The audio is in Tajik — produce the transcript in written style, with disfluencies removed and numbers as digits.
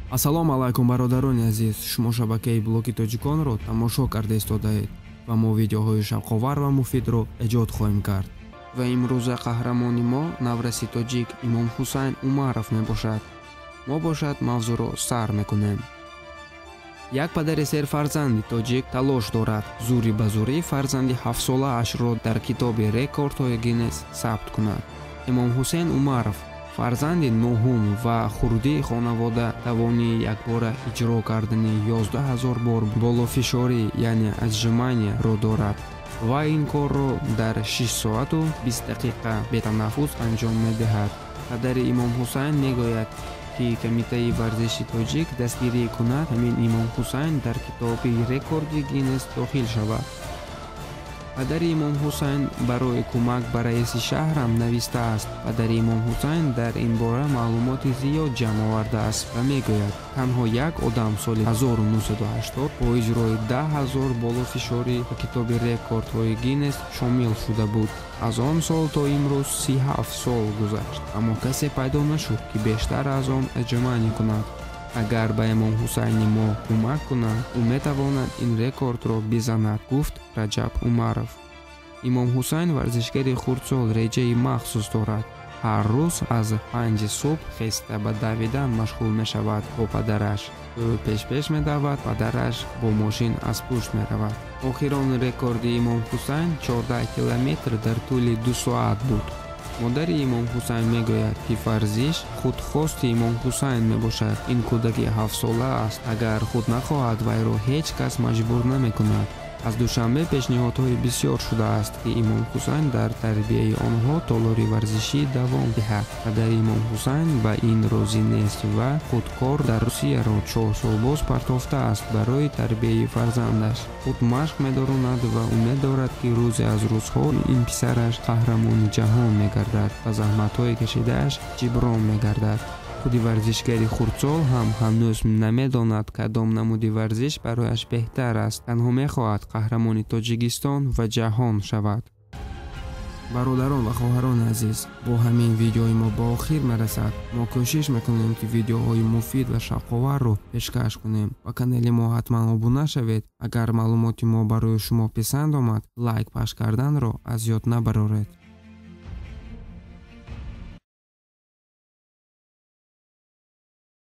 Ассалому алайкум, бародарони азиз, шумо шабакаи блоги тоҷиконро тамошо карда истодаед ва мо видеоҳои шавқовар ва муфидро эҷод хоҳем кард. Ва имрӯза қаҳрамони мо навраси тоҷик Имомҳусайн Умаров мебошад. Мо бошад мавзӯъро сар мекунем. Як падари серфарзанди тоҷик талош дорад зӯрӣ ба зӯрӣ фарзанди ҳафтсолаашро дар китоби рекордҳои Гиннес сабт кунад. Имомҳусайн Умаров фарзанди нуҳум ва хурдии хонавода тавонии якбора иҷро кардани 11 000 бор болофишорӣ, яъне отжимания-ро дорад ва ин корро дар 6 соату 20 дақиқа бетанаффус анҷом медиҳад. Падари Имомҳусайн мегӯяд, ки Кумитаи варзиши тоҷик дастгирӣ кунад, ҳамин Имомҳусайн дар китоби рекорди Гиннес дохил шавад. Падари Имомҳусайн барои кӯмак ба раиси шаҳрам навистааст. Падари Имомҳусайн дар ин бора маълумоти зиёд ҷамъ овардааст ва мегӯяд, танҳо як одам соли 1980 бо иҷрои 10 000 болофишорӣ ба китоби рекордҳои Гиннес шомил шуда буд. Аз он сол то имрӯз 37 сол гузашт, аммо касе пайдо нашуд, ки бештар аз он отжимания кунад. Агар ба Имомҳусайни мо кӯмак кунанд, ӯ метавонад ин рекордро бизанад, гуфт Раҷаб Умаров. Имомҳусайн варзишгари хурдсол реҷаи махсус дорад. Ҳар рӯз аз 5 субҳ хеста ба давидан машғул мешавад бо падараш. Ӯ пешпеш медавад, падараш бо мошин аз пушт меравад. Охирон рекорди Имомҳусайн 14 километр дар тӯли 2 соат буд. Модари Имомҳусайн мегӯяд, ки варзиш худхости Имомҳусайн мебошад. Ин кӯдаки ҳафтсола аст. Агар худ нахоҳад, вайро ҳеҷ кас маҷбур намекунад. Аз Душанбе пешниҳодҳои бисёр шудааст, ки Имомҳусайн дар тарбияи онҳо толори варзишӣ давом диҳад. Падари Имомҳусайн ба ин розӣ нест ва худкор дар Русияро 4 сол боз партофтааст барои тарбияи фарзандаш. Худ машқ медоронад ва умед дорад, ки рӯзе аз рӯзҳо ин писараш қаҳрамони ҷаҳон мегардад ва заҳматҳои кашидааш ҷиброн мегардад. Худи варзишгари хурдсол ҳам ҳанӯз намедонад, кадом намуди варзиш барояш беҳтар аст. Танҳо мехоҳад қаҳрамони Тоҷикистон ва ҷаҳон шавад. Бародарон ва хоҳарони азиз, бо ҳамин видеои мо ба охир мерасад. Мо кӯшиш мекунем, ки видеоҳои муфид ва шавқоварро пешкаш кунем. Ба канали мо ҳатман обуна шавед. Агар маълумоти мо барои шумо писанд омад, лайк пахш карданро аз ёд набароред.